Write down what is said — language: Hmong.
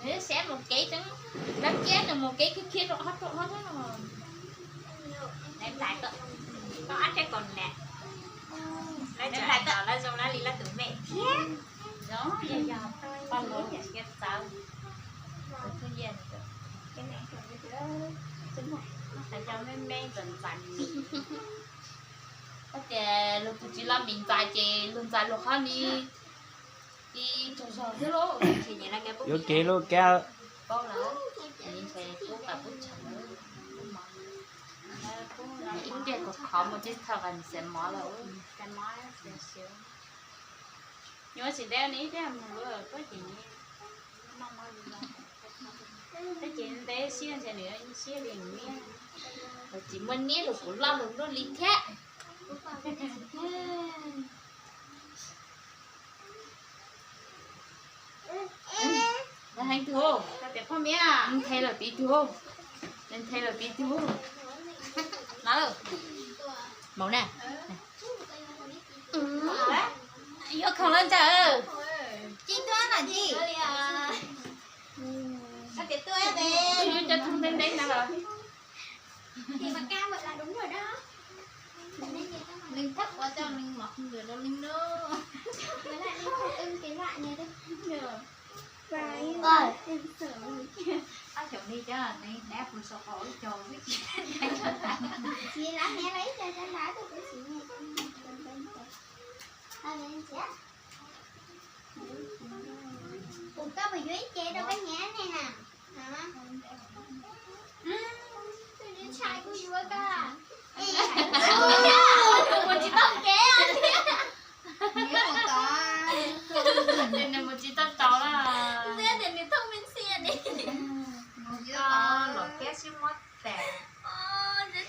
Nws saib mus kev tseeb, dab tsi nws mus kev khiav khiav rau qhov rau qhov xwb no. Lawv nplais koj, koj ob tsaib kaus nam, lawv nplais koj, lawv zoo lawv li lawv tus me thiab. Zoo yog yog poj lus txawv, tus tub yeej, hais cov me me ntxais ntxais. Koj tias luag tus tsis loj mis ntxais ces luag ntxais luag qhov ni, ti tsaug zog xwb lauj. Yuav kev luj kab. Paub lawm, ntshe pub qab pub tshav, pub mov. Ib pliag kuv qhov mus tib thawj qas xav mov lawm. Nyuam tsis ntev ni ib pliag mus lawm, koj ces noj mov li los, koj ces ntev siab ntshe nws siab li nws niab. Tsis muaj niab los kuv loj lug nruab li thiab. Heev tug, nthe lawm pib tug, nthe lawm pib tug. Maum na, yuav khoom lawm ntag. Tsis tuaj na tij. Cov thoob ntev ntev na los. Leej thab ua coj leej mov lwm rau leej no. Ab xyoos li cov neeg dab pw sau qhov ib co xwb. Tsis lab hniav los ib co cov nrad tus kuv tsis nyiam. Kuv koj mus yuav ib ce rau koj hniav ne na. Tus ntshai kuj yuav koj. Mus tsis tau kev. Nws mus tsis tau tau lawm. Xwb tias nws thooj me ntxhias ni. Mus tsis tau los kiag sib muab tas.